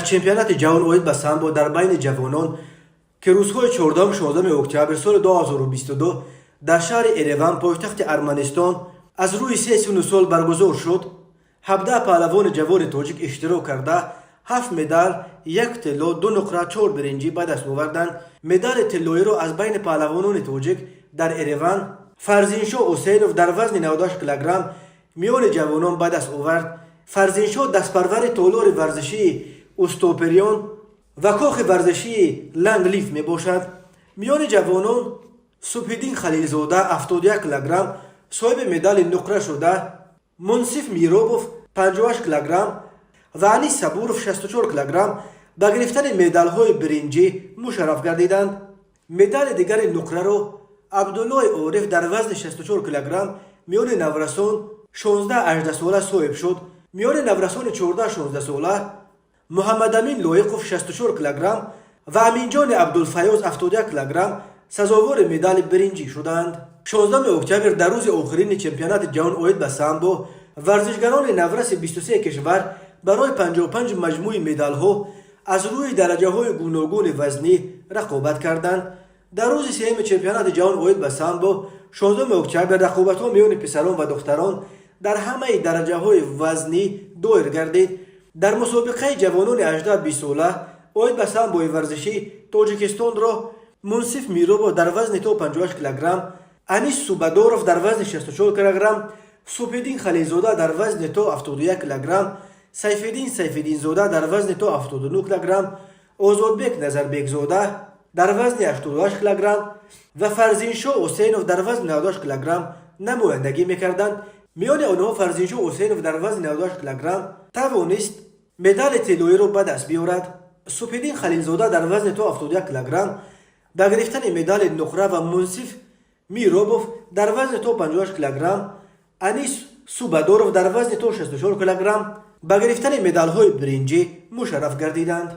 Дар чемпионати ҷаҳон оид ба самбо дар байни ҷавонон, ки рӯзҳои 14-16 октябр соли 2022 дар шаҳри Эреван, пойтахти Арманистон, аз рӯи се синну сол баргузор шуд, 17 паҳлавони ҷавони тоҷик иштирок карда, ҳафт медал: як тилло, ду нуқра, чор биринҷӣ ба даст оварданд. Медали тиллоиро аз байни паҳлавонони тоҷик дар Эреван Фарзиншоҳ Ҳусейнов дар вазни 98 килограмм миёни ҷавонон ба даст овард. Фарзиншоҳ дастпарвари толори варзишии Устопериён ва кохи варзишии Ланглиф мебошад. Миёни ҷавонон Субҳиддин Халилзода, 71 килограмм, соҳиби медали нуқра шуда, Мунсиф Миробов, 58 килограмм, ва Анис Сабуров, 64 килограмм, ба гирифтани медалҳои биринҷӣ мушарраф гардиданд. Медали дигари нуқраро Абдуллои Ориф дар вазни 64 килограмм миёни наврасон 16-18 сола соҳиб шуд. Миёни наврасони 14-16 сола Муҳаммадамин Лоиқов, 64 килограмм, ва Аминҷони Абдулфаёз, 71 килограмм, сазовори медали биринҷӣ шуданд. 16 октябр, дар рӯзи охирини чемпионати ҷаҳон оид ба самбо, варзишгарони навраси 23 кишвар барои 55 маҷмӯи медалҳо аз рӯи дараҷаҳои гуногуни вазнӣ рақобат карданд. Дар рӯзи сеюми чемпионати ҷаҳон оид ба самбо, 16 октябр, рақобатҳо миёни писарон ва духтарон дар ҳамаи дараҷаҳои вазнӣ доир гардид. Дар мусобиқаи ҷавонони 18-20 сола оид ба самбои варзишӣ Тоҷикистонро Мунсиф Миробов дар вазни то 58 килограмм, Анис Субадоров дар вазни 64 килограмм, Субҳиддин Халилзода дар вазни то 71 килограмм, Сайфиддин Сайфиддинзода дар вазни то 79 килограмм, Озодбек Назарбекзода дар вазни 88 килограмм ва Фарзиншоҳ Ҳусейнов дар вазни 98 килограмм намояндагӣ мекарданд. Миёни онҳо Фарзиншоҳ Ҳусейнов дар вазни 98 килограмм тавонист медали тиллоиро ба даст биёрад. Субҳиддин Халилзода дар вазни то 71 килограмм ба гирифтани медали нуқра ва Мунсиф Миробов дар вазни то 58 килограмм, Анис Субадоров дар вазни то 64 килограмм ба гирифтани медалҳои биринҷӣ мушарраф гардиданд.